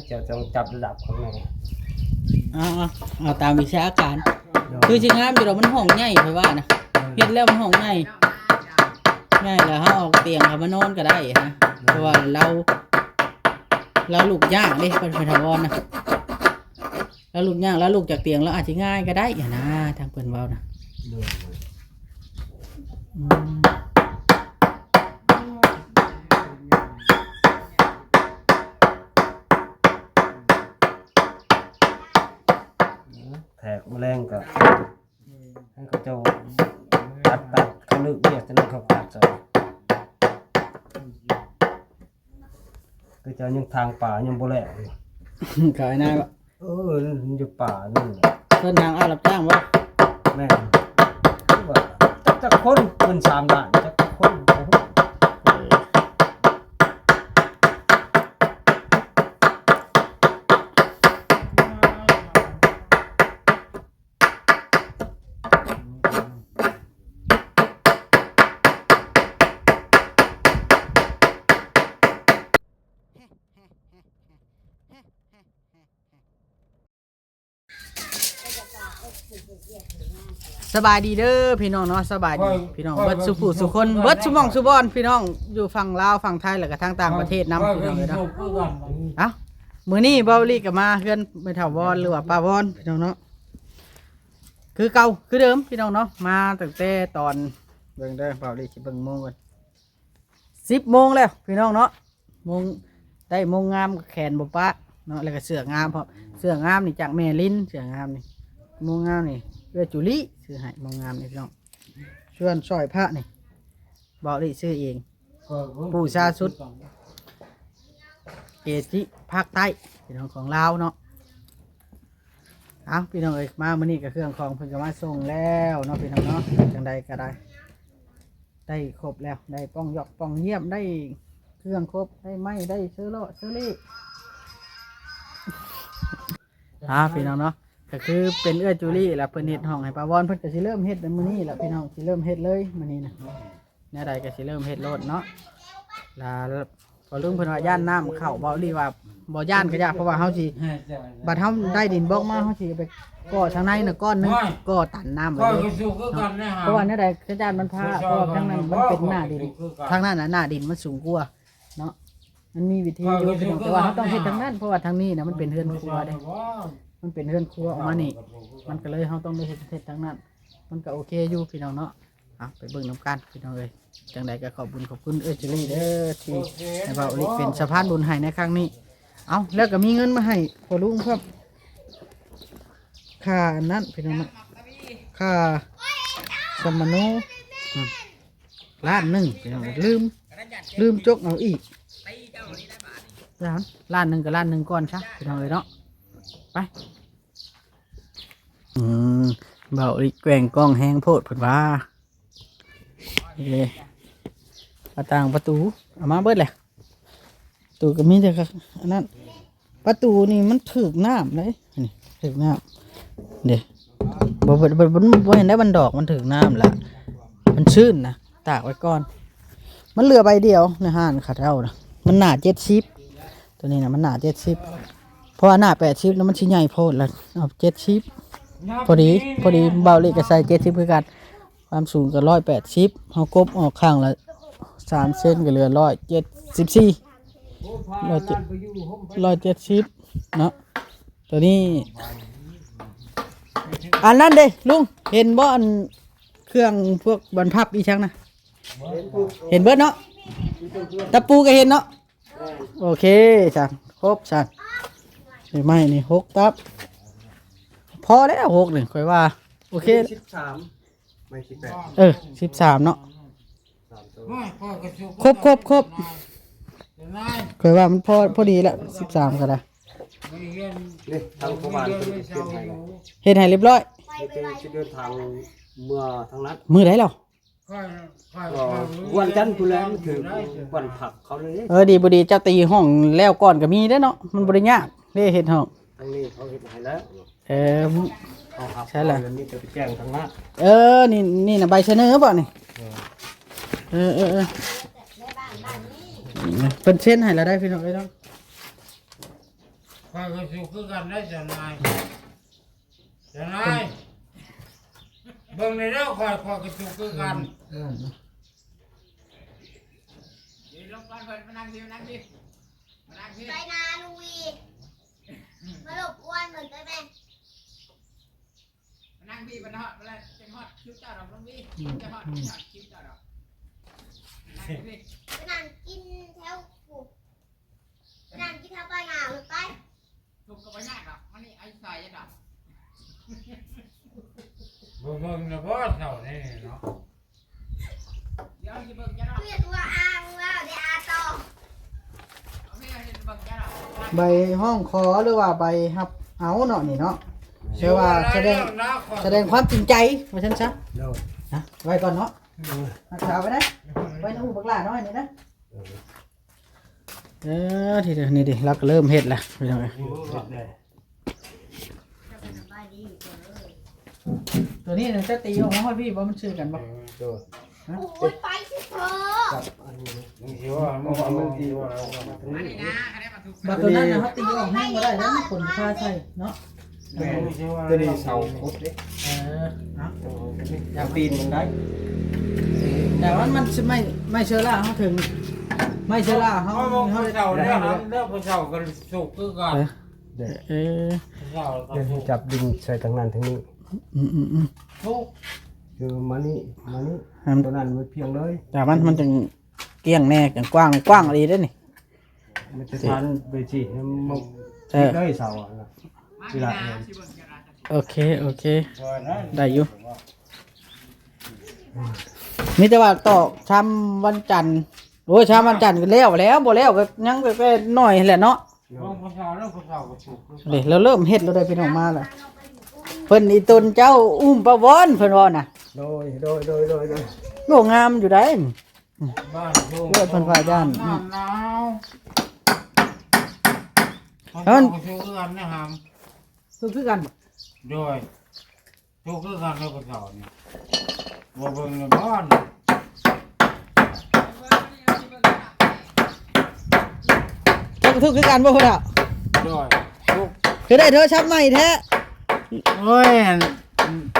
ເຈົ້າຕ້ອງຈັບລະດັບຂ້າງໃນ ເອົາ ເອົາ ເອົາຕາມວິຊາການ. ໂດຍ ຄືຊິງາມຢູ່ດອກ ມັນຫ້ອງໃຫຍ່ ຂ້ອຍວ່ານະ. ໂດຍ ເຮັດແລ້ວມັນຫ້ອງໃຫຍ່ ໃຫຍ່ແລ້ວເຮົາເອົາຕຽງເຂົ້າມານອນກໍໄດ້ນະ. ໂດຍ ເພາະວ່າລາວ ລາວລຸກຍາກເດ້ ເພິ່ນ ເພິ່ນຖາວອນນະ. ລາວລຸກຍາກ ລາວລຸກຈາກຕຽງ ລາວອາດຊິງ່າຍກໍໄດ້ຫັ້ນນະ ທາງເພິ່ນເວົ້ານະ. ໂດຍ ອືມ ແທກມາແລງກໍໃຫ້ເຂົາເຈົ້າຕັດ ຕັດ ເຂົາເລີກວຽກ ຈະນັ້ນເຂົາຕັດໃສ່ ຄືເຈົ້າຍັງທາງປ່າຍັງບໍ່ແລ້ວຢູ່ ຂາຍນາບໍ່? ເອີ ມັນຢູ່ປ່ານັ້ນແຫຼະ. ເພິ່ນທາງອາບຮັບຈ້າງບໍ່? ແມ່ນ ຄືວ່າຈັກ ຈັກຄົນ ເພິ່ນສາມລ້ານ ຈັກຄົນບໍ່ຮູ້. ເອີ ສະບາຍດີເດີພີ່ນ້ອງເນາະ ສະບາຍດີພີ່ນ້ອງເບິດສູ່ຜູ້ສູ່ຄົນ ເບິດສູ່ໝ່ອງສູ່ບ່ອນ ພີ່ນ້ອງຢູ່ຝັ່ງລາວ ຝັ່ງໄທ ແລ້ວກໍທາງຕ່າງປະເທດນຳ ພີ່ນ້ອງເອີຍເນາະ. ເອົ້າ ມື້ນີ້ເບົາລີກໍມາເຮືອນແມ່ຖາວອນ ຫຼືວ່າປ້າວອນ ພີ່ນ້ອງເນາະ ຄືເກົ່າຄືເດີມ ພີ່ນ້ອງເນາະ. ມາຕັ້ງແຕ່ຕອນ ເບິ່ງເດີ ເບົາລີຊິເບິ່ງໂມງກ່ອນ ສິບໂມງແລ້ວພີ່ນ້ອງເນາະ. ໂມງ ໄດ້ໂມງງາມ ແຂນບໍ່ປະເນາະ ແລ້ວກໍເສື້ອງາມພ້ອມ ເສື້ອງາມນີ້ຈາກແມ່ລິນ ເສື້ອງາມນີ້ ໂມງງາມນີ້ເອື້ອຍຈູລີຊື້ໃຫ້ ໂມງງາມນີ້ພີ່ນ້ອງ. ສ່ວນສ້ອຍພະນີ້ ເບົາລີຊື້ເອງ ປູຊາຊຸດ ເກຈິພາກໃຕ້ ພີ່ນ້ອງ ຂອງລາວເນາະ. ເອົ້າ ພີ່ນ້ອງເອີຍ ມາມື້ນີ້ກໍເຄື່ອງຂອງເພິ່ນກໍມາສົ່ງແລ້ວເນາະ ພີ່ນ້ອງເນາະ. ຈັ່ງໃດກໍໄດ້ ໄດ້ຄົບແລ້ວ ໄດ້ປ່ອງຢອກປ່ອງຢ້ຽມ ໄດ້ເຄື່ອງຄົບ ໄດ້ໄມ້ ໄດ້ເຊີເລາະເຊີເລ. ອ່າ ພີ່ນ້ອງເນາະ ກໍຄືເປັນເອື້ອຍຈູລີແຫຼະ ເພິ່ນເຮັດຫ້ອງໃຫ້ປ້າວອນ ເພິ່ນກໍຊິເລີ່ມເຮັດໃນມື້ນີ້ແຫຼະ ພີ່ນ້ອງ ຊິເລີ່ມເຮັດເລີຍມື້ນີ້ນະ. ແນວໃດກໍຊິເລີ່ມເຮັດໂລດເນາະ ລະ ພໍລຸງເພິ່ນວ່າຢ້ານນ້ຳເຂົ້າ ເບົາລີວ່າບໍ່ຢ້ານກໍຢ່າ ເພາະວ່າເຮົາຊິ ບັດເຮົາໄດ້ດິນບລັອກມາ ເຮົາຊິໄປກໍ່ທາງໃນນະກ້ອນໜຶ່ງ ໂອ້ຍ ກໍ່ຕັນນ້ຳໄວ້ເລີຍ ຂ້ອຍກໍສູ້ຄືກັນແຫຼະ ເພາະວ່າແນວໃດກໍຢ້ານມັນພາ ເພາະວ່າທາງນັ້ນມັນເປັນໜ້າດິນ ທາງນັ້ນນະໜ້າດິນມັນສູງກວ່າເນາະ. ມັນມີວິທີຢູ່ພີ່ນ້ອງ ແຕ່ວ່າເຮົາຕ້ອງເຮັດທາງນັ້ນ ເພາະວ່າທາງນີ້ນະມັນເປັນເຮືອນຄົວເດ້ ມັນເປັນເຮືອນຄົວອອກມານີ້ ມັນກໍເລີຍເຮົາຕ້ອງໄດ້ເຮັດ ເຮັດທາງນັ້ນ ມັນກໍໂອເຄຢູ່ພີ່ນ້ອງເນາະ. ເອົາ ໄປເບິ່ງນຳກັນພີ່ນ້ອງເອີຍ. ຈັ່ງໃດກໍຂອບບຸນຂອບຄຸນເອື້ອຍຈູລີເດີ ທີ່ໃຫ້ເບົາລີເປັນສະພານບຸນໃຫ້ໃນຄັ້ງນີ້. ເອົາ ແລ້ວກໍມີເງິນມາໃຫ້ພໍ່ລຸງພ້ອມ ຄ່າອັນນັ້ນພີ່ນ້ອງເນາະ ຄ່າສຳມະໂນ ອືມ ລ້ານໜຶ່ງພີ່ນ້ອງ ລືມ ລືມຈົກເອົາອີກ. ລ້ານ ລ້ານໜຶ່ງກໍລ້ານໜຶ່ງກ່ອນຊະພີ່ນ້ອງເອີຍເນາະ. ໄປ ອືມ ເບົາລີແກວ່ງກ້ອງແຮງໂພດເພິ່ນວ່າ. ເອີ ໜ້າຕ່າງປະຕູເອົາມາເບິດແຫຼະ ປະຕູກໍມີແຕ່ອັນນັ້ນ ປະຕູນີ້ມັນຖືກນ້ຳເດ້ ນີ້ຖືກນ້ຳເດ້ ບໍ່ ບໍ່ ບໍ່ ບໍ່ເຫັນໄດ້ ມັນດອກມັນຖືກນ້ຳລະ ມັນຊື້ນນະ ຕາກໄວ້ກ່ອນ. ມັນເຫຼືອໃບດຽວໃນຮ້ານເຂົາເຈົ້ານະ ມັນໜາເຈັດສິບ ໂຕນີ້ນະ ມັນໜາເຈັດສິບ ເພາະວ່າໜາແປດສິບແລ້ວມັນຊິໃຫຍ່ໂພດລະ ເອົາເຈັດສິບ ພໍດີ ພໍດີ ເບົາລີກໍໃສ່ເຈັດສິບຄືກັນ. ຄວາມສູງກໍຮ້ອຍແປດສິບ ເຮົາກົບອອກຂ້າງລະສາມເຊັນ ກໍເຫຼືອຮ້ອຍເຈັດສິບສີ່ ຮ້ອຍເຈັດ ຮ້ອຍເຈັດສິບເນາະ. ໂຕນີ້ ອັນນັ້ນເດ້ລຸງ ເຫັນບໍ່ ອັນເຄື່ອງພວກບັນພັບອີ່ຫຍັງນະ ເຫັນເບິດເນາະ ຕະປູກໍເຫັນເນາະ. ໂອເຄຊັ້ນ ຄົບຊັ້ນ ໄມ້ນີ້ຫົກຕັບ ພໍແລ້ວຫົກນີ້ ຂ້ອຍວ່າ ໂອເຄ ສິບສາມ ໄມ້ສິບແປດ ເອີ ສິບສາມເນາະ ໂອ້ຍ ຂ້ອຍກໍຊິ ຄົບ ຄົບ ຄົບ ເຈົ້ານາຍ ຂ້ອຍວ່າມັນພໍ ພໍດີແລ້ວ ສິບສາມກໍໄດ້. ນີ້ທາງພໍ່ບ້ານເພິ່ນເຮັດໃຫ້ແລ້ວ ເຮັດໃຫ້ຮຽບຮ້ອຍ ເຮັດ ຊິເດີນທາງເມືອທາງນັ້ນ ມື້ໃດລະ? ວັນຈັນພຸ້ນແຫຼະ ມັນຖືກວັນພັກເຂົາເລີຍ. ເອີ ດີບໍ່ດີເຈົ້າຕີຫ້ອງແລ້ວກ່ອນກໍມີເດ້ເນາະ ມັນບໍ່ໄດ້ຍາກເດ້ເຮັດຫ້ອງ. ທາງນີ້ເຂົາເຮັດໃຫ້ແລ້ວ. ເອີ ເຂົາຮັບ ໃຊ່ລະ ແລ້ວມີແຕ່ໄປແຈ້ງທາງນັ້ນ. ເອີ ນີ້ ນີ້ນະໃບສະເໜີບໍ່ນີ້? ເອີ ເອີ ເອີ ເອີ ເພິ່ນເຊັນໃຫ້ແລ້ວໄດ໋ພີ່ນ້ອງເອີຍເນາະ. ຂ້ອຍກໍສຸກຄືກັນເດ້ ເຈົ້ານາຍ. ເຈົ້ານາຍ ເບິ່ງແດ່ເດີ ຂ້ອຍ ຂ້ອຍກໍສຸກຄືກັນ. ເອີ ເອີ ລົງກ່ອນເພິ່ນ ມານັ່ງພີ້ ມານັ່ງພີ້ ມານັ່ງພີ້ ໄປນາລຸງວີ ມາລົບກວນເພິ່ນໄດ້ແມ່. ມານັ່ງພີ້ ມັນຮອດ ມັນຈະຮອດຄິວເຈົ້າດອກ ລຸງວີ ຈະຮອດ ຈະຮອດຄິວເຈົ້າດອກ. ມານັ່ງພີ້ ໄປນັ່ງກິນແຖວພຸ້ນ ໄປນັ່ງກິນແຖວປາຍໜ້າພຸ້ນໄປ. ທຸກກໍບໍ່ຍາກດອກ ມານີ້ ອາຍຸສາຍດອກ. ບໍ່ເບິ່ງນະບໍ່ເຖົ້ານີ້ເນາະ. ດຽວຊິເບິ່ງຈະດອກ ເວດວ່າອ້າງວ່າໄດ້ອາຕໍ່ ເອົາເວດວ່າຊິເບິ່ງຈະດອກ. ໃບຮ້ອງຂໍ ຫຼືວ່າໃບຮັບເອົາເນາະນີ້ເນາະ ແຕ່ວ່າສະແດງ ສະແດງຄວາມຈິງໃຈວ່າຊັ້ນຊະ. ໂດຍ ນະ ໄວ້ກ່ອນເນາະ. ໂດຍ ຮັກສາໄວ້ເດີ ໄວ້ນຳໝູ່ບັກຫຼ້ານ້ອຍນີ້ນະ. ເອີ ເອີ ທີ່ນີ້ເດ້ ລາວກໍເລີ່ມເຮັດແລ້ວພີ່ນ້ອງເອີຍ. ໂຕນີ້ນະ ເຈົ້າຕີອອກມາຮອດພີ້ບໍ່? ມັນຊື່ກັນບໍ່? ໂຕ ໂອ້ຍ ໄປຊິເຖາະ ບັດໂຕນັ້ນນະ ເຮົາຕີອອກແຮງບໍ່ໄດ້ແລ້ວ ມັນຂົນຄາໃສ່ເນາະ. ແມ່ນ ໂຕນີ້ເສົາຂຸດເດ້. ເອີ ເອົາ ຢາກປີນມັນໄດ້ ແຕ່ວ່າມັນຊິໄມ້ ໄມ້ເຊື້ອລາເຮົາເຖິງ ໄມ້ເຊື້ອລາເຮົາ ເຮົາ ເຮົາເສົາເດ້ ເຮົາເດີ ເສົາກໍສຸກຄືກັນ. ເອີ ເອີ ເຮົາຈັບດຶງໃສ່ທາງນັ້ນທາງນີ້. ອືມໆໆ ທຸກ ຄືມານີ້ ມານີ້ ໂຕນັ້ນມັນພຽງເລີຍ ແຕ່ມັນ ມັນຈຶ່ງ ກວ້າງແດ່ ກວ້າງ ກວ້າງອີ່ຫຼີເດ້ນີ້. ມັນຈະທານໄປຊິ ເອີ ໄດ້ເສົານະ ເວລາ ໂອເຄ ໂອເຄ ໄດ້ຢູ່. ມີແຕ່ວ່າຕອກຊາມວັນຈັນ ໂອ້ຍ ຊາມວັນຈັນກໍແລ້ວ ແລ້ວ ບໍ່ແລ້ວກໍຍັງແຕ່ໜ້ອຍຫັ້ນແຫຼະເນາະ. ເດ້ ລາວເລີ່ມເຮັດແລ້ວເດ້ ພີ່ນ້ອງມາແລ້ວ. ເພິ່ນອີ່ຕົນເຈົ້າອຸ້ມປາວອນ ເພິ່ນເວົ້ານະ. ໂດຍ ໂດຍ ໂດຍ ໂດຍ ໂດຍ ໂອ້ ງາມຢູ່ໃດ໋. ບ້ານໂພ ເອີ ເພິ່ນວ່າຢ້ານ ໜາວ ເອີ ມັນຄືກັນນະຫຳ ຄື ຄືກັນ. ໂດຍ ທຸກຄືກັນເນາະ ຜູ້ເຖົ້ານີ້ ບໍ່ເບິ່ງແລ້ວບໍ່ນີ້. ເຈົ້າກໍທຸກຄືກັນບໍ່ຜູ້ເຖົ້າ? ໂດຍ ທຸກ ຄືໄດ້ໂທລະສັບໃໝ່ແທ້. ໂອ້ຍ ອັນ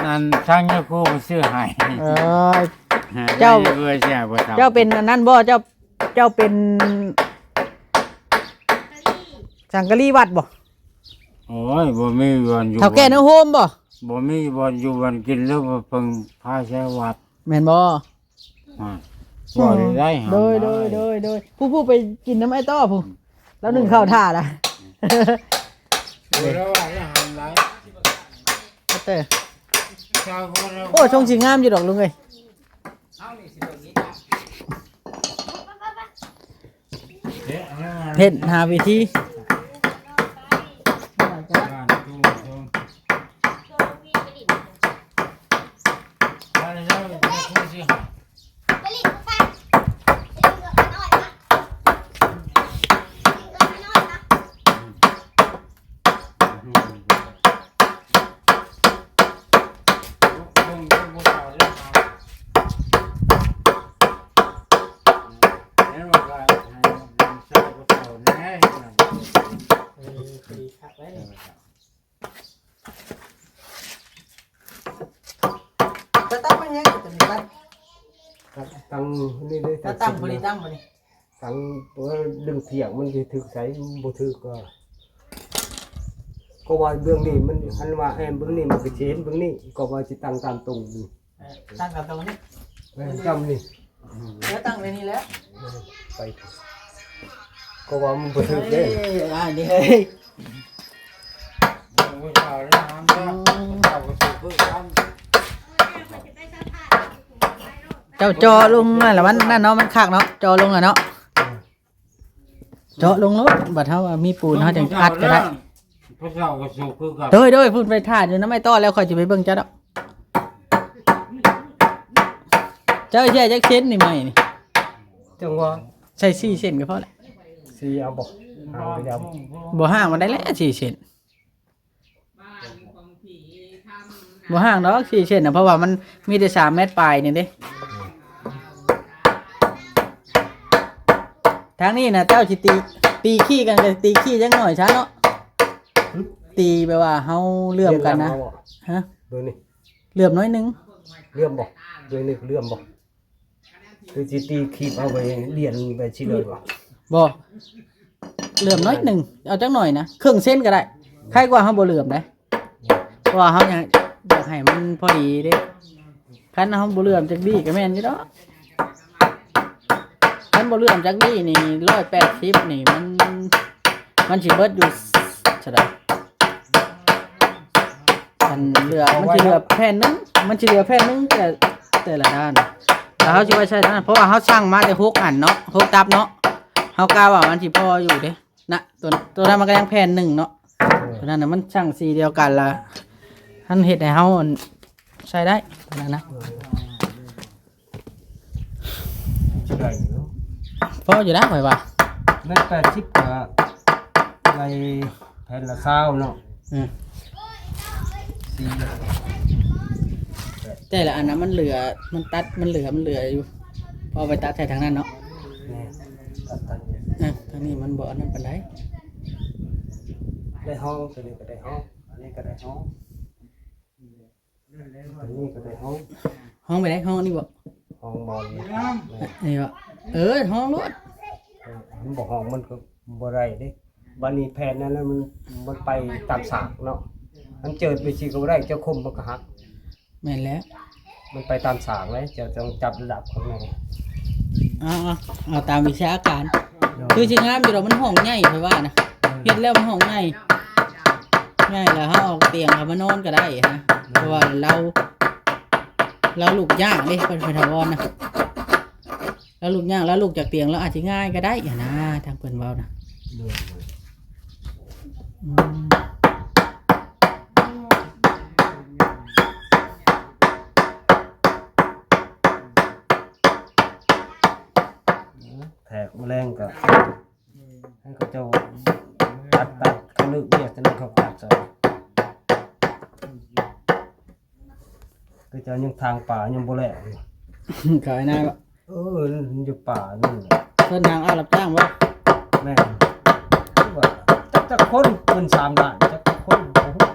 ອັນທາງຍາຄູເພິ່ນຊື້ໃຫ້. ເອີ ເຈົ້າ ເຈົ້າເປັນອັນນັ້ນບໍ່? ເຈົ້າ ເຈົ້າເປັນສັງກະລີວັດບໍ່? ໂອ້ຍ ບໍ່ມີບ່ອນຢູ່ ເຖົ້າແກ່ນາໂຮມບໍ່? ບໍ່ມີບ່ອນຢູ່ບ່ອນກິນ ແລ້ວເພິ່ນພາໃສ່ວັດ ແມ່ນບໍ່? ອືມ ບໍ່ໄດ້ ໂດຍ ໂດຍ ໂດຍ ໂດຍ ຜູ້ ຜູ້ໄປກິນນຳອ້າຍຕໍ່ຜູ້ ລາວໜຶ້ງເຂົ້າຖ້າລະ. ໂອ້ຍ ແຕ່ ໂອ້ ຊົງຊິງາມຢູ່ດອກລຸງເອີຍ. ເຮັດຫາວິທີ ຕາຕັ້ງມັນຍັງຕົວນີ້ ຕາຕັ້ງນີ້ເດ້ ຕາຕັ້ງ ພໍດີຕັ້ງ ພໍດີຕັ້ງ ເອີ ດຶງສຽງມັນຊິຖືກໃສ ບໍ່ຖືກກໍ ກໍວ່າເບື້ອງນີ້ມັນ ຄັນວ່າແອມເບື້ອງນີ້ມັນກໍຊິເຫັນເບື້ອງນີ້ ກໍວ່າຊິຕັ້ງຕາມຕົງ. ເອີ ຕັ້ງກັບຕົງນີ້ ເອີ ຕັ້ງນີ້ ເອີ ຕັ້ງໄວ້ນີ້ແຫຼະ ເອີ ໄປ ກໍວ່າມັນບໍ່ຖືກເດ້ ເອີ ອັນນີ້ເຮີ້ຍ ເຈົ້າຈໍລົງນັ້ນລະ ມັນນັ້ນເນາະ ມັນຄັກເນາະ ຈໍລົງລະເນາະ. ເຈາະລົງໂລດ ບັດເຮົາມີປູນເຮົາຈັ່ງອັດກໍໄດ້. ພະເຈົ້າກໍສຸກຄືກັນ ໂດຍ ໂດຍ ພຸ້ນໄປຖ້າຢູ່ນຳໄອ້ຕ້ອນແລ້ວ ຂ້ອຍຊິໄປເບິ່ງເຈົ້າດອກ. ເຈົ້າແຊ່ຈັກເຊັນນີ້ ໄມ້ນີ້? ຈັ່ງວ່າ ໃສ່ສີ່ເຊັນກໍພໍແຫຼະ. ສີ່ເອົາບໍ່? ຫ້າກໍເອົາ ບໍ່ ຫ້າມັນໄດ້ແຫຼະ ສີ່ເຊັນ. ບໍ່ຫ່າງດອກ ສີ່ເຊັນນະ ເພາະວ່າມັນມີແຕ່ສາມແມັດປາຍນີ້ເດ້. ທາງນີ້ນະ ເຈົ້າຊິຕີ ຕີຂີ້ກັນ ກໍຕີຂີ້ຈັກໜ້ອຍຊະເນາະ. ຕີແບບວ່າເຮົາເຫຼື້ອມກັນນະ. ຮະ? ໂດຍນີ້ ເຫຼື້ອມໜ້ອຍໜຶ່ງ. ເຫຼື້ອມບໍ່? ໂດຍນີ້ເຫຼື້ອມບໍ່? ຄືຊິຕີຄີບເອົາໄປລຽນໄປຊິເລີຍບໍ່? ບໍ່ ເຫຼື້ອມໜ້ອຍໜຶ່ງ ເອົາຈັກໜ້ອຍນະ ເຄິ່ງເຊັນກໍໄດ້ ໄຄກວ່າເຮົາບໍ່ເຫຼື້ອມເດ້. ເພາະວ່າເຮົາຢາກ ຢາກໃຫ້ມັນພໍດີເດ້. ຄັນເຮົາບໍ່ເຫຼື້ອມຈັກບີ້ກໍແມ່ນຢູ່ດອກ. ຄັນບໍ່ເຫຼື້ອມຈັກບີ້ນີ້ ຮ້ອຍແປດສິບນີ້ ມັນ ມັນຊິເບິດຢູ່ເທົ່າໃດ? ອັນເຫຼືອ ມັນຊິເຫຼືອແຜ່ນໜຶ່ງ ມັນຊິເຫຼືອແຜ່ນໜຶ່ງ ແຕ່ ແຕ່ລະດ້ານ. ແລ້ວເຮົາຊິໄວ້ໃສ່ດ້ານ ເພາະວ່າເຮົາສັ່ງມາແຕ່ຫົກອັນເນາະ ຫົກຕັບເນາະ ເຮົາກະວ່າມັນຊິພໍຢູ່ເດ້. ນະ ຕົວ ຕົວນັ້ນມັນກໍຍັງແຜ່ນໜຶ່ງເນາະ. ເອີ ຕົວນັ້ນນະ ມັນຊ່າງສີດຽວກັນລະ ຫັ້ນເຮັດໃຫ້ເຮົາ ອັນ ໃຊ້ໄດ້ ຕົວນັ້ນນະ. ເອີ ຊິໄດ້ຢູ່ ພໍຢູ່ນະ ຂ້ອຍວ່າ. ແມ່ນແປດສິບກໍໄດ້ແຜ່ນລະຊາວເນາະ. ອືມ ສີ່ ແຕ່ລະອັນນະ ມັນເຫຼືອ ມັນຕັດ ມັນເຫຼືອ ມັນເຫຼືອຢູ່ ພໍໄປຕັດໃສ່ທາງນັ້ນເນາະ. ແມ່ນ ຕັດທາງນີ້ ອາ ທາງນີ້ມັນບໍ່ອັນນັ້ນປານໃດ. ໄດ້ຫ້ອງ ຕົວນີ້ກໍໄດ້ຫ້ອງ ອັນນີ້ກໍໄດ້ຫ້ອງ ອັນນີ້ກໍໄດ້ຫ້ອງ. ຫ້ອງໄປໃດ? ຫ້ອງນີ້ບໍ່? ຫ້ອງໝໍນີ້ ນີ້ບໍ່? ເອີ ຫ້ອງໂລດ. ເອີ ມັນບໍ່ຫ້ອງມັນກໍບໍ່ໄດ້ເດ້. ບາດນີ້ແຜ່ນນັ້ນນະ ມັນ ມັນໄປຕາມສາກເນາະ ມັນເຈີດໄປຊີ້ກໍບໍ່ໄດ້ ເຈົ້າຄົມມັນກໍຫັກ. ແມ່ນແລ້ວ ມັນໄປຕາມສາກເລີຍ ເຈົ້າຕ້ອງຈັບລະດັບຂ້າງໃນ. ເອົາ ເອົາ ເອົາຕາມວິຊາການ. ໂດຍ ຄືຊິງາມຢູ່ດອກ ມັນຫ້ອງໃຫຍ່ ຂ້ອຍວ່ານະ. ໂດຍ ເຮັດແລ້ວມັນຫ້ອງໃຫຍ່ ໃຫຍ່ແລ້ວເຮົາເອົາຕຽງເຂົ້າມານອນກໍໄດ້ນະ. ໂດຍ ເພາະວ່າລາວ ລາວລຸກຍາກເດ້ ເພິ່ນ ເພິ່ນຖາວອນນະ. ລາວລຸກຍາກ ລາວລຸກຈາກຕຽງ ລາວອາດຊິງ່າຍກໍໄດ້ຫັ້ນນະ ທາງເພິ່ນເວົ້ານະ. ໂດຍ ອືມ ແຂກມາແລງກໍ ໃຫ້ເຂົາເຈົ້າຕັດ ຕັດ ເຂົາເລີກວຽກ ຈະນັ້ນເຂົາຕັດໃສ່ ເຂົາເຈົ້າຍັງຖາງປ່າຍັງບໍ່ແລ້ວຢູ່. ເຂົາໃຫ້ນາຍບໍ່? ເອີ ມັນຢູ່ປ່ານັ້ນແຫຼະ. ເພິ່ນຫາງອາບຮັບຈ້າງບໍ່? ແມ່ນ. ວ່າຈັກ ຈັກຄົນ ເງິນສາມລ້ານ ຈັກຄົນ ບໍ່ຮູ້.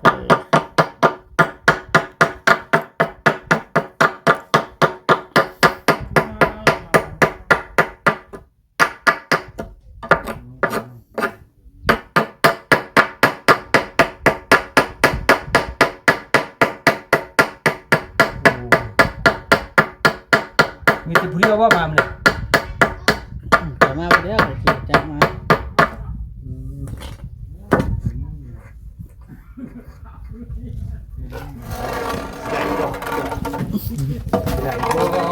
ເອີ ມີແຕ່ຜູ້ດຽວບໍ່ມາມື້ນີ້? ອືມ ຂ້ອຍມາຜູ້ດຽວ ຂ້ອຍຂີ່ຈັກມາ. ອືມ ໄດ້ບໍ່? ໄດ້ບໍ່?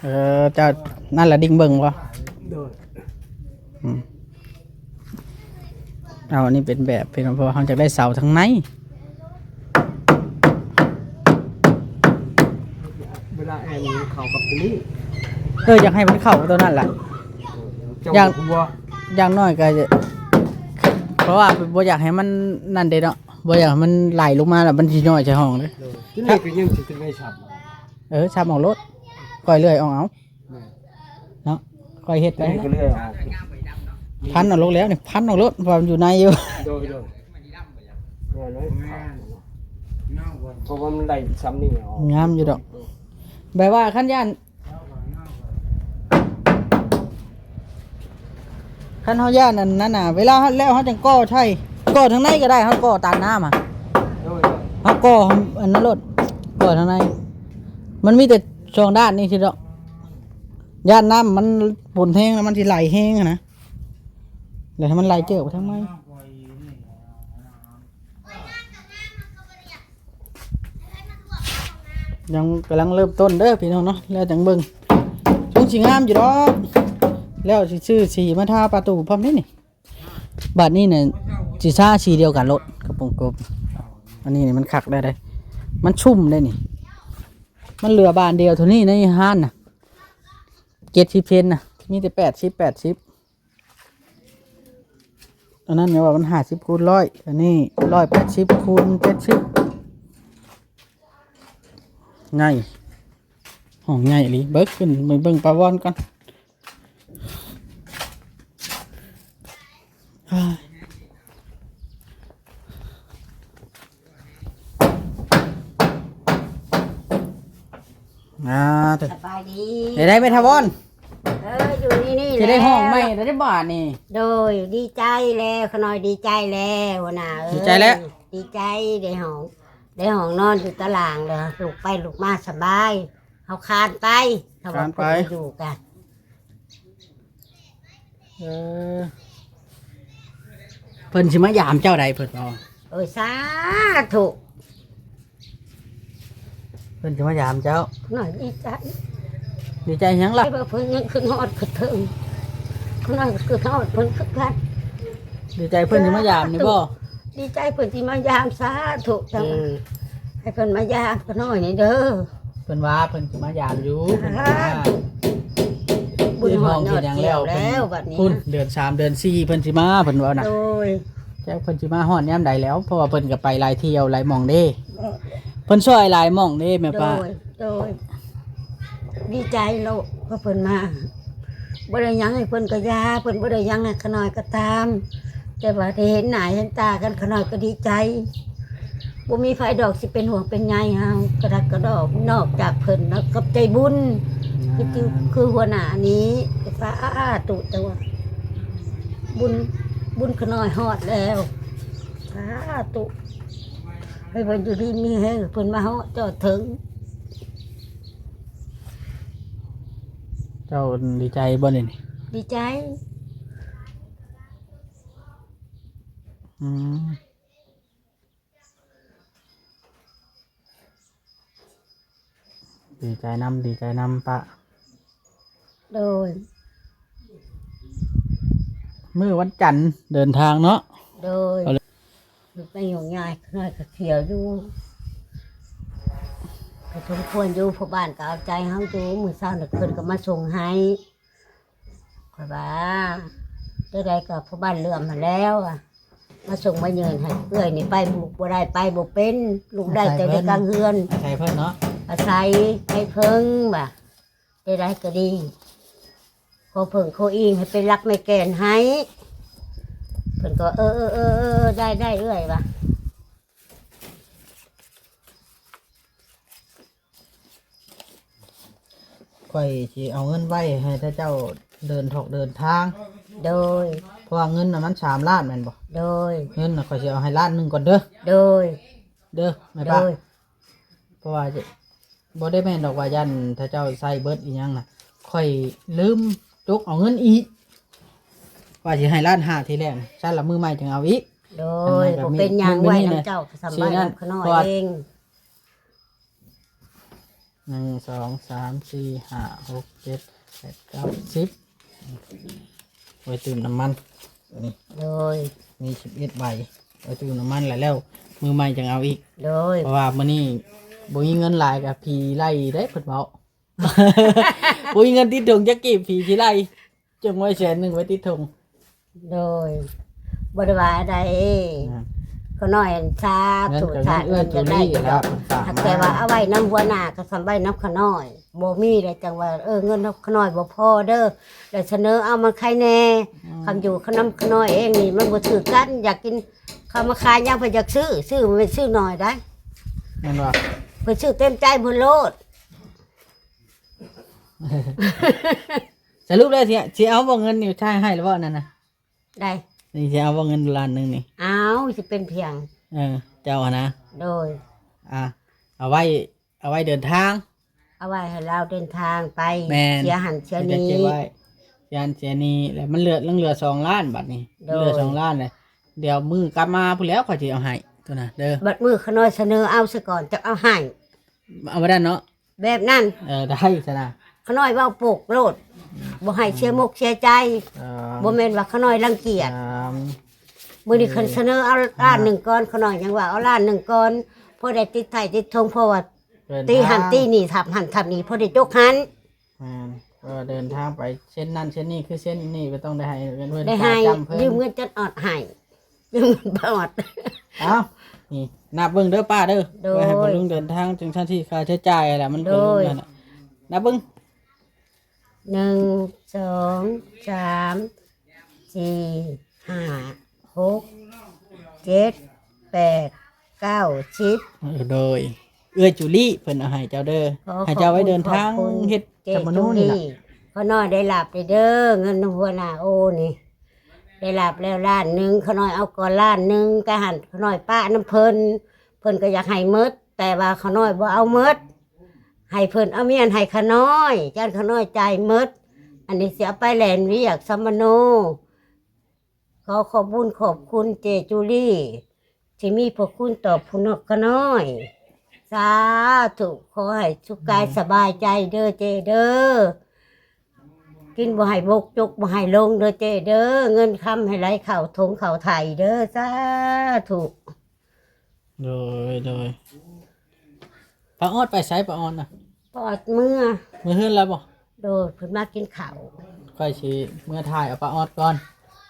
ເອີ ເຈົ້າ ນັ້ນລະດິ້ງເບິ່ງບໍ່? ໂດຍ ອືມ ເອົາ ອັນນີ້ເປັນແບບ ເປັນ ເພາະເຮົາຢາກໄດ້ເສົາທາງໃນ ເວລາແອນເຂົ້າກັບຕົວນີ້. ເອີ ຢາກໃຫ້ມັນເຂົ້າກັບຕົວນັ້ນລະ ເຈົ້າ ຢ່າງ ຫົວ ຢ່າງໜ້ອຍກໍ ເພາະວ່າບໍ່ຢາກໃຫ້ມັນນັ້ນເດ້ເນາະ. ບໍ່ຢາກໃຫ້ມັນໄຫຼລົງມາແລ້ວມັນຊິຍ້ອຍໃສ່ຫ້ອງເດ້. ໂດຍ ຕົວນີ້ກໍຍັງຊິໄດ້ຊ້ຳ. ເອີ ຊ້ຳອອກໂລດ ຄ່ອຍເລື່ອຍອອກເອົາ. ແມ່ນ ເນາະ ຄ່ອຍເຮັດໄປ. ຕົວນີ້ກໍເລື່ອຍອອກ ພັນເອົາໂລດແລ້ວນີ້ ພັນອອກໂລດ ເພາະວ່າມັນຢູ່ໃນຢູ່. ໂດຍ ໂດຍ ແມ່ນເລີຍ ເພາະວ່າມັນໄດ້ຊ່ຳນີ້ອອກ. ງາມຢູ່ດອກ ແບບວ່າຄັນຢ້ານ ຄັນເຮົາຢ້ານອັນນັ້ນນະ ເວລາເຮົາແລ້ວເຮົາຈັ່ງກໍ່ໃສ່ ກໍ່ທາງໃນກໍໄດ້ ເຮົາກໍ່ຕັນນ້ຳຫັ້ນ. ໂດຍ ໂດຍ ເຮົາກໍ່ອັນນັ້ນໂລດ ກໍ່ທາງໃນ ມັນມີແຕ່ສອງດ້ານນີ້ຊິດອກ ຢ້ານນ້ຳມັນຝົນແຮງແລ້ວມັນຊິໄຫຼແຮງຫັ້ນນະ ແລ້ວໃຫ້ມັນໄຫຼເຈີໄປທາງໃໝ່. ຍັງກຳລັງເລີ່ມຕົ້ນເດີພີ່ນ້ອງເນາະ ແລ້ວຈັ່ງເບິ່ງ ຊົງຊິງາມຢູ່ດອກ ແລ້ວຊິຊື້ສີມາທາປະຕູພ້ອມເດ້ນີ້. ບາດນີ້ນະ ຊິທາສີດຽວກັນໂລດ ກະໂປງກົບ ອັນນີ້ມັນຄັກໄດ້ເດ້ ມັນຊຸ່ມໄດ້ນີ້ ມັນເຫຼືອບານດຽວເທົ່ານີ້ໃນຮ້ານນະ ເຈັດສິບເຊັນນະ ມີແຕ່ແປດສິບ ແປດສິບ. ອັນນັ້ນແມ່ນວ່າມັນຫ້າສິບຄູນຮ້ອຍ ອັນນີ້ຮ້ອຍແປດສິບຄູນເຈັດສິບ ໃຫຍ່. ຫ້ອງໃຫຍ່ອີ່ຫຼີ ເບິ່ງຂຶ້ນໄປເບິ່ງປາວອນກ່ອນ. ອ່າ ເດີ ສະບາຍດີ ໄດ້ໄດ້ແມ່ທາວອນ ເອີ ຢູ່ນີ້ໆ ຊິໄດ້ຫ້ອງໃໝ່ແລ້ວເດ້ບາດນີ້. ໂດຍ ດີໃຈແລ້ວ ຂະນ້ອຍດີໃຈແລ້ວ ຫົວໜ້າເອີຍ ດີໃຈແລ້ວ ດີໃຈ ໄດ້ຫ້ອງ ໄດ້ຫ້ອງນອນຢູ່ຕາລ່າງແລ້ວ ລຸກໄປລຸກມາສະບາຍ ເຮົາຄານໄປ ຖ້າວ່າເພິ່ນຢູ່ກະ ເອີ ເພິ່ນຊິມາຢາມເຈົ້າໃດ ເພິ່ນວ່າ ໂອ້ຍ ສາທຸ ເພິ່ນຊິມາຢາມເຈົ້າ ໜ້ອຍດີໃຈ ດີໃຈຫຍັງລະ ທີ່ວ່າເພິ່ນຍັງຂຶ້ນຮອດຂຶ້ນເທິງ ຂະນ້ອຍກໍຄືຮອດເພິ່ນຄືກັນ ດີໃຈເພິ່ນຊິມາຢາມນີ້ບໍ່? ດີໃຈເພິ່ນຊິມາຢາມ ສາທຸ ເຈົ້າ ເອີ ໃຫ້ເພິ່ນມາຢາມຂະນ້ອຍນີ້ເດີ ເພິ່ນວ່າເພິ່ນຊິມາຢາມຢູ່ ເພິ່ນວ່າ ບຸນຮອດຍອດດຽວແລ້ວ ເພິ່ນ ແລ້ວບັດນີ້ ພຸ້ນ ເດືອນສາມເດືອນສີ່ເພິ່ນຊິມາ ເພິ່ນວ່ານະ ໂດຍ ຈັກເພິ່ນຊິມາຮອດຍາມໃດແລ້ວ ເພາະວ່າເພິ່ນກໍໄປຫຼາຍທ່ຽວຫຼາຍໝ່ອງເດ້ ເອີ ເພິ່ນຊ່ອຍຫຼາຍໝ່ອງເດ້ແມ່ປ້າ ໂດຍ ໂດຍ ດີໃຈໂລດ ເພາະເພິ່ນມາ ບໍ່ໄດ້ຫຍັງໃຫ້ເພິ່ນກະຢ່າ ເພິ່ນບໍ່ໄດ້ຫຍັງໃຫ້ຂະນ້ອຍກໍຕາມ ແຕ່ວ່າໄດ້ເຫັນໜ້າເຫັນຕາກັນ ຂະນ້ອຍກໍດີໃຈ ບໍ່ມີໃຜດອກຊິເປັນຫ່ວງເປັນໃຍເຮົາ ກະດັກກະດໍ້ ນອກຈາກເພິ່ນນະ ກັບໃຈບຸນ ຄື ຄືຫົວໜ້ານີ້ ສາທຸ ແຕ່ວ່າບຸນ ບຸນຂະນ້ອຍຮອດແລ້ວ ສາທຸ ໃຫ້ເພິ່ນຢູ່ດີມີແຮງ ເພິ່ນມາຮອດຈອດເຖິງ. ເຈົ້າດີໃຈບໍ່ນີ້? ດີໃຈ. ອືມ ດີໃຈນຳ ດີໃຈນຳປ້າ. ໂດຍ. ມື້ວັນຈັນເດີນທາງເນາະ. ໂດຍ. ໄປຫຍຸ້ງຍາກໜ້ອຍກໍຂຽວຢູ່ ກໍສົມຄວນຢູ່ ພໍ່ບ້ານກໍເອົາໃຈເຮົາຢູ່ ມື້ເຊົ້ານີ້ເພິ່ນກໍມາສົ່ງໃຫ້ ຂ້ອຍວ່າ ແນວໃດກໍພໍ່ບ້ານເຫຼື້ອມຫັ້ນແລ້ວ ມາສົ່ງມາຍື່ນໃຫ້ເອື້ອຍນີ້ໄປ ລູກບໍ່ໄດ້ໄປບໍ່ເປັນ ລູກໄດ້ແຕ່ໃນກາງເຮືອນ ອາໄສເພິ່ນເນາະ ອາໄສໄປເພິ່ງວ່າ ແນວໃດກໍດີ ຂໍເພິ່ງຂໍອີງໃຫ້ເປັນຫຼັກແມ່ແກ່ນໃຫ້ ເພິ່ນກໍ ເອີ ເອີ ເອີ ເອີ ໄດ້ ໄດ້ເອື້ອຍວ່າ ຂ້ອຍຊິເອົາເງິນໄວ້ໃຫ້ເຈົ້າເດີນຖອກເດີນທາງ ໂດຍ ເພາະວ່າເງິນນະມັນສາມລ້ານແມ່ນບໍ່? ໂດຍ ເງິນນະຂ້ອຍຊິເອົາໃຫ້ລ້ານໜຶ່ງກ່ອນເດີ ໂດຍ ເດີແມ່ປ້າ ໂດຍ ເພາະວ່າ ບໍ່ໄດ້ແມ່ນດອກວ່າຢ້ານຖ້າເຈົ້າໃຊ້ເບິດອີ່ຫຍັງນະ ຂ້ອຍລືມຈົກເອົາເງິນອີກ ວ່າຊິໃຫ້ລ້ານຫ້າທີແລກ ຊັ້ນລະມື້ໃໝ່ຈຶ່ງເອົາອີກ ໂດຍ ບໍ່ເປັນຫຍັງ ໄວ້ນຳເຈົ້າ ສຳບາຍນຳຂະນ້ອຍເອງ ໜຶ່ງ ສອງ ສາມ ສີ່ ຫ້າ ຫົກ ເຈັດ ແປດ ເກົ້າ ສິບ ໄວ້ຕື່ມນ້ຳມັນ ໂດຍ ມີສິບເອັດໃບ ໄວ້ຕື່ມນ້ຳມັນແລ້ວ ແລ້ວມື້ໃໝ່ຈັ່ງເອົາອີກ ໂດຍ ເພາະວ່າມື້ນີ້ບໍ່ມີເງິນຫຼາຍ ກະຜີໄລ່ເດ້ ເພິ່ນເວົ້າ ບໍ່ມີເງິນຕິດຖົງຈັກກີບ ຜີຊິໄລ່ ຈົ່ງໄວ້ແສນໜຶ່ງໄວ້ຕິດຖົງ ໂດຍ ບໍ່ໄດ້ວ່າໃດ ອືມ ຂະນ້ອຍສາທຸ ສາທຸ ເງິນກໍເງິນເອື້ອຍຈູລີ້ແຫຼະ ຫາກແຕ່ວ່າເອົາໄວ້ນຳຫົວໜ້າ ກໍສ່ຳໄວ້ນຳຂະນ້ອຍ ບໍ່ມີແລ້ວຈັ່ງວ່າ ເອີ ເງິນຂະນ້ອຍບໍ່ພໍເດີ ແລ້ວສະເໜີເອົາມັນໃຄແນ່ ອືມ ຄຳຢູ່ນຳຂະນ້ອຍເອງນີ້ມັນບໍ່ຖືກກັນ ຢາກກິນ ເຂົາມາຂາຍຫຍັງເພິ່ນຢາກຊື້ ຊື້ບໍ່ແມ່ນຊື້ໜ້ອຍໃດ ແມ່ນບໍ່? ເພິ່ນຊື້ເຕັມໃຈເພິ່ນໂລດ ສະຫຼຸບແລ້ວຊິ ຊິເອົາບໍ່ເງິນນີ້ ໃຊ້ໃຫ້ແລ້ວບໍ່ນັ້ນນະ? ໄດ້ ນີ້ຊິເອົາບໍ່ເງິນລ້ານໜຶ່ງນີ້? ເອົາ ຊິເປັນພຽງ ເອີ ເຈົ້າຫັ້ນນະ ໂດຍ ອ່າ ເອົາໄວ້ ເອົາໄວ້ເດີນທາງ ເອົາໄວ້ໃຫ້ລາວເດີນທາງໄປ ແມ່ນ ເສຍຫັ້ນເສຍນີ້ ເກັບໄວ້ ເສຍຫັ້ນເສຍນີ້ ແລ້ວມັນເຫຼືອ ຍັງເຫຼືອສອງລ້ານບາດນີ້ ໂດຍ ເຫຼືອສອງລ້ານແລ້ວ ດຽວມື້ກັບມາພຸ້ນແລ້ວຂ້ອຍຊິເອົາໃຫ້ໂຕນະເດີ ບັດມື້ຂະນ້ອຍສະເໜີເອົາຊະກ່ອນ ຈັກເອົາໃຫ້ ເອົາບໍ່ໄດ້ເນາະ ແບບນັ້ນ ເອີ ໄດ້ຊະນະ ຂະນ້ອຍເວົ້າໂປກໂລດ ອືມ ບໍ່ໃຫ້ເສຍມົກເສຍໃຈ ເອີ ບໍ່ແມ່ນວ່າຂະນ້ອຍລັງກຽດ ອືມ ມື້ນີ້ຄັນສະເໜີເອົາລ້ານໜຶ່ງກ່ອນ ຂະນ້ອຍຍັງວ່າເອົາລ້ານໜຶ່ງກ່ອນ ພໍໄດ້ຕິດໄຖ່ຕິດຖົງ ເພາະວ່າ ເດີນທາງ ຕີຫັ້ນຕີນີ້ ທັບຫັ້ນທັບນີ້ ພໍໄດ້ຈົກຫັ້ນ ແມ່ນ ເອີ ເດີນທາງໄປເຊັນນັ້ນເຊັນນີ້ ຄືເຊັນນີ້ກໍຕ້ອງໄດ້ໃຫ້ເງິນເພິ່ນ ໄດ້ໃຫ້ ປະຈຳເພິ່ນ ຢືມເງິນຈົນອອດໃຫ້ ຢືມເງິນປະອອດ ເອົ້າ ນີ້ ນັບເບິ່ງເດີປ້າເດີ ໂດຍ ໄວ້ໃຫ້ພໍ່ລຸງເດີນທາງຈັ່ງຊັ້ນທີ່ຄ່າໃຊ້ຈ່າຍຫັ້ນແຫຼະ ມັນເປັນ ໂດຍ ນັ້ນນະ ນັບເບິ່ງ ໜຶ່ງ ສອງ ສາມ ສີ່ ຫ້າ ຫົກ ເຈັດ ແປດ ເກົ້າ ສິບ ເອີ ໂດຍ ເອື້ອຍຈູລີເພິ່ນເອົາໃຫ້ເຈົ້າເດີ ຂໍຂອບຄຸນ ໃຫ້ເຈົ້າໄວ້ເດີນທາງ ຂອບຄຸນ ເຮັດ ເຈ້ ສຳມະໂນນີ້ລະ ຈູລີ ຂ້ານ້ອຍໄດ້ຮັບເດີ ເງິນນຳຫົວໜ້າໂອນີ້ ໄດ້ຮັບແລ້ວລ້ານໜຶ່ງ ຂ້ານ້ອຍເອົາກ່ອນລ້ານໜຶ່ງ ກະຫັ້ນຂ້ານ້ອຍປະນຳເພິ່ນ ເພິ່ນກໍຢາກໃຫ້ໝົດ ແຕ່ວ່າຂ້ານ້ອຍບໍ່ເອົາໝົດ ໃຫ້ເພິ່ນເອົາມຽນໃຫ້ຂ້ານ້ອຍ ຢ້ານຂ້ານ້ອຍຈ່າຍໝົດ ອັນນີ້ຊິເອົາໄປແລ່ນວຽກສຳມະໂນ ຂໍຂອບບຸນຂອບຄຸນເຈ້ຈູລີ ທີ່ມີພະຄຸນຕໍ່ຜູ້ນ້ອຍຂ້ານ້ອຍ ສາທຸ ຂໍໃຫ້ສຸກກາຍ ອືມ ສະບາຍໃຈເດີເຈ້ເດີ ກິນບໍ່ໃຫ້ບົກ ຈົກບໍ່ໃຫ້ລົງເດີເຈ້ເດີ ເງິນຄຳໃຫ້ໄຫຼເຂົ້າຖົງເຂົ້າໄຖເດີ ສາທຸ. ໂດຍ ໂດຍ ປ້າອອດໄປໃສ ປ້າອອດນະ? ປ້າອອດເມືອ ເມືອເຮືອນລາວບໍ່? ໂດຍ ເພິ່ນມາກິນເຂົ້າ ຂ້ອຍຊິເມືອຖ່າຍເອົາປ້າອອດກ່ອນ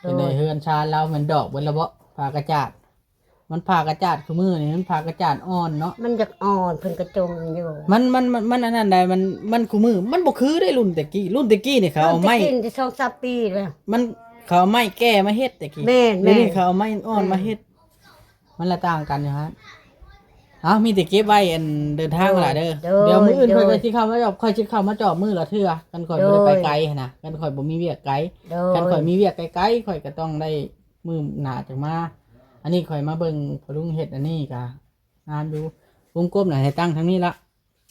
ໂດຍ ເປັນໃດເຮືອນຊານລາວແມ່ນດອກເບິດລະບໍ່? ຜ້າກະຈາດ ມັນຜ້າກະຈາດຄູ່ມື້ນີ້ ມັນຜ້າກະຈາດອ່ອນເນາະ ມັນຢາກອ່ອນ ເພິ່ນກະຈົ່ມຢູ່ ມັນ ມັນ ມັນ ມັນອັນນັ້ນໃດ ມັນ ມັນຄູ່ມື້ ມັນບໍ່ຄືເດ້ລຸ້ນແຕ່ກີ້ ລຸ້ນແຕ່ກີ້ນີ້ເຂົາເອົາໄມ້ ລຸ້ນແຕ່ກີ້ນີ້ສອງສາມປີແລ້ວ ມັນ ເຂົາເອົາໄມ້ແກ່ມາເຮັດແຕ່ກີ້ ແມ່ນໆ ດຽວນີ້ເຂົາເອົາໄມ້ອ່ອນມາເຮັດ ແມ່ນ ມັນລະຕ່າງກັນຢູ່ຫັ້ນ ເອົາ ມີແຕ່ເກັບໄວ້ອັນເດີນທາງຫັ້ນລະເດີ ໂດຍ ດຽວມື້ອື່ນ ໂດຍ ຂ້ອຍກໍຊິເຂົ້າມາຈອບ ຂ້ອຍຊິເຂົ້າມາຈອບມື້ລະເທື່ອ ຄັນຂ້ອຍ ໂດຍ ບໍ່ໄດ້ໄປໄກຫັ້ນນະ ຄັນຂ້ອຍບໍ່ມີວຽກໄກ ໂດຍ ຄັນຂ້ອຍມີວຽກໄກໆ ຂ້ອຍກໍຕ້ອງໄດ້ມື້ໜ້າຈັ່ງມາ ອັນນີ້ຂ້ອຍມາເບິ່ງພໍ່ລຸງເຮັດອັນນີ້ກໍງາມຢູ່ ວົງກົບນະໃຫ້ຕັ້ງທາງນີ້ລະ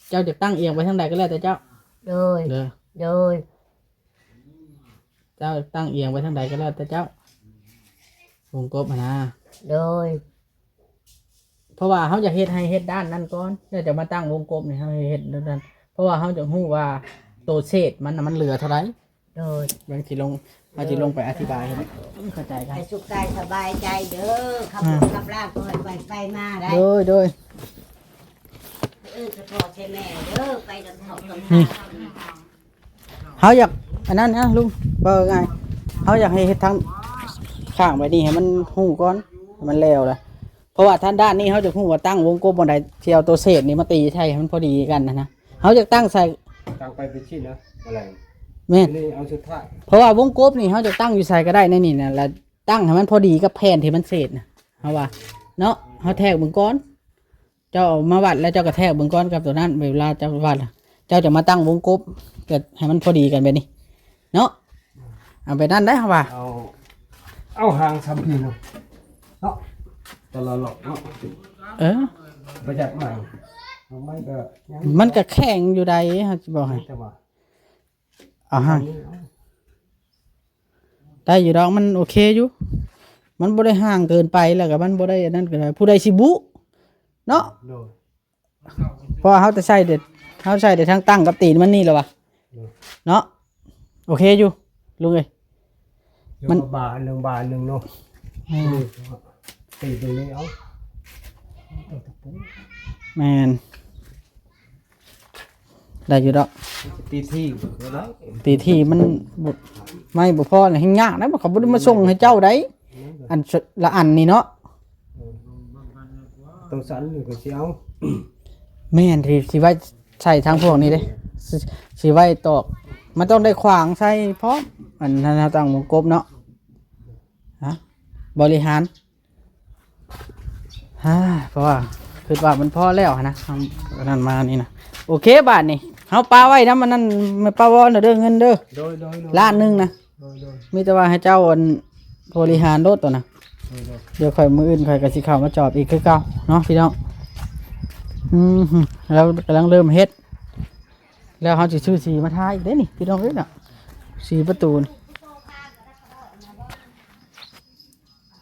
ເຈົ້າຈະຕັ້ງອຽງໄປທາງໃດກໍແລ້ວແຕ່ເຈົ້າ ໂດຍ ເດີ ໂດຍ ເຈົ້າຕັ້ງອຽງໄປທາງໃດກໍແລ້ວແຕ່ເຈົ້າ ວົງກົບຫັ້ນນະ ໂດຍ ເພາະວ່າເຮົາຢາກເຮັດໃຫ້ເຮັດດ້ານນັ້ນກ່ອນ ແລ້ວຈະມາຕັ້ງວົງກົບນີ້ ເຮົາເຮັດດ້ານນັ້ນ ເພາະວ່າເຮົາຢາກຮູ້ວ່າໂຕເສດມັນນະ ມັນເຫຼືອເທົ່າໃດ ໂດຍ ເບິ່ງຊິລົງ ເຮົາຊິລົງໄປອະທິບາຍໃຫ້ເຂົ້າໃຈກັນ ໃຫ້ສຸກກາຍສະບາຍໃຈເດີ ຂັບລົດ ອ່າ ຂັບລາກໍໃຫ້ໄປໄປມາໄດ້ ໂດຍ ໂດຍ ເອີ້ນສະເພາະໃສ່ແມ່ເດີ ໄປນຳເຂົານຳ ນີ້ ເຮົາຢາກອັນນັ້ນນະລຸງ ເວົ້າງ່າຍ ເຮົາຢາກໃຫ້ເຮັດທາງຂ້າງໄປນີ້ໃຫ້ມັນຮູ້ກ່ອນ ໃຫ້ມັນແລ້ວລະ ເພາະວ່າທາງດ້ານນີ້ເຮົາຈະຮູ້ວ່າຕັ້ງວົງກົບບ່ອນໃດ ຊິເອົາໂຕເສດນີ້ມາຕີໃສ່ໃຫ້ມັນພໍດີກັນຫັ້ນນະ ເຮົາຢາກຕັ້ງໃສ່ ຕັ້ງໄປເປັນຊີ້ນະ ອະໄລ ແມ່ນ ນີ້ເອົາສຸດທ້າຍ ເພາະວ່າວົງກົບນີ້ເຮົາຈະຕັ້ງຢູ່ໃສກໍໄດ້ໃນນີ້ນະ ລະຕັ້ງໃຫ້ມັນພໍດີກັບແຜ່ນທີ່ມັນເສດນະ ເຮົາວ່າເນາະ ເຮົາແທກເບິ່ງກ່ອນ ເຈົ້າເອົາມາວັດແລ້ວເຈົ້າກໍແທກເບິ່ງກ່ອນກັບໂຕນັ້ນ ເວລາເຈົ້າວັດ ເຈົ້າຈະມາຕັ້ງວົງກົບ ກໍໃຫ້ມັນພໍດີກັນແບບນີ້ເນາະ ເອົາແບບນັ້ນໄດ໋ ເຮົາວ່າ ເອົາ ເອົາຫາງສຳພີເນາະ ເນາະ ແຕ່ລະລອກເນາະ ເອີ ບໍ່ຈັກມາ ເອົາໄມ້ກໍຍັງ ມັນກໍແຂງຢູ່ໃດ໋ ເຮົາຊິບອກໃຫ້ ແຕ່ວ່າ ເອົາຫາງ ໄດ້ຢູ່ດອກ ມັນໂອເຄຢູ່ ມັນບໍ່ໄດ້ຫ່າງເກີນໄປ ແລ້ວກໍມັນບໍ່ໄດ້ອັນນັ້ນເກີນໄປ ຜູ້ໃດຊິບຸເນາະ ໂດຍ ເພາະວ່າເຮົາແຕ່ໃສ່ແຕ່ ເຮົາໃສ່ແຕ່ທັງຕັ້ງກັບຕີນມັນນີ້ແຫຼະວະ ໂດຍ ເນາະ ໂອເຄຢູ່ລຸງເອີຍ ມັນ ມັນບາອັນໜຶ່ງ ບາອັນໜຶ່ງເນາະ ອືມ ຕີຕົງນີ້ເອົາ ແມ່ນ ໄດ້ຢູ່ດອກ ຕີຖີ່ ຕີຖີ່ມັນບໍ່ ໄມ້ບໍ່ພໍນະ ແຮ່ງຍາກນະ ເຂົາບໍ່ໄດ້ມາສົ່ງໃຫ້ເຈົ້າໃດ໋ ອັນລະອັນນີ້ເນາະ ໂຕສັນນີ້ກໍຊິເອົາ ແມ່ນ ທີ່ ທີ່ໄວ້ໃສ່ທາງພວກນີ້ເດ້ ຊິ ຊິໄວ້ຕອກ ມັນຕ້ອງໄດ້ຂວາງໃສ່ພ້ອມ ອັນນັ້ນເຮົາຕັ້ງວົງກົບເນາະ ຮະ ບໍລິຫານ ຮາ ເພາະວ່າຄິດວ່າມັນພໍແລ້ວຫັ້ນນະ ເອົາອັນນັ້ນມານີ້ນະ ໂອເຄ ບາດນີ້ເຮົາປະໄວ້ນຳອັນນັ້ນ ແມ່ປ້າວອນເດີ ເງິນເດີ ໂດຍໆໆ ລ້ານໜຶ່ງນະ ໂດຍໆ ມີແຕ່ວ່າໃຫ້ເຈົ້າອັນບໍລິຫານໂລດໂຕນະ ໂດຍໆ ດຽວຂ້ອຍ ມື້ອື່ນຂ້ອຍກໍຊິເຂົ້າມາຈອບອີກຄືເກົ່າເນາະພີ່ນ້ອງ ອືມ ແລ້ວກຳລັງເລີ່ມເຮັດ ແລ້ວເຮົາຊິຊື້ສີມາທາອີກເດ້ນີ້ພີ່ນ້ອງເອີຍເນາະ ສີປະຕູນີ້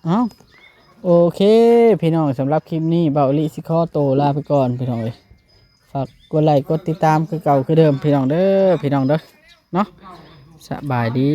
ເອົ້າ ໂອເຄພີ່ນ້ອງ ສຳລັບຄລິບນີ້ ເບົາອີ່ຫຼີຊິຂໍໂຕລາໄປກ່ອນພີ່ນ້ອງເອີຍ ຝາກກົດໄລກົດຕິດຕາມຄືເກົ່າຄືເດີມພີ່ນ້ອງເດີ ພີ່ນ້ອງເດີ ເນາະ ສະບາຍດີ.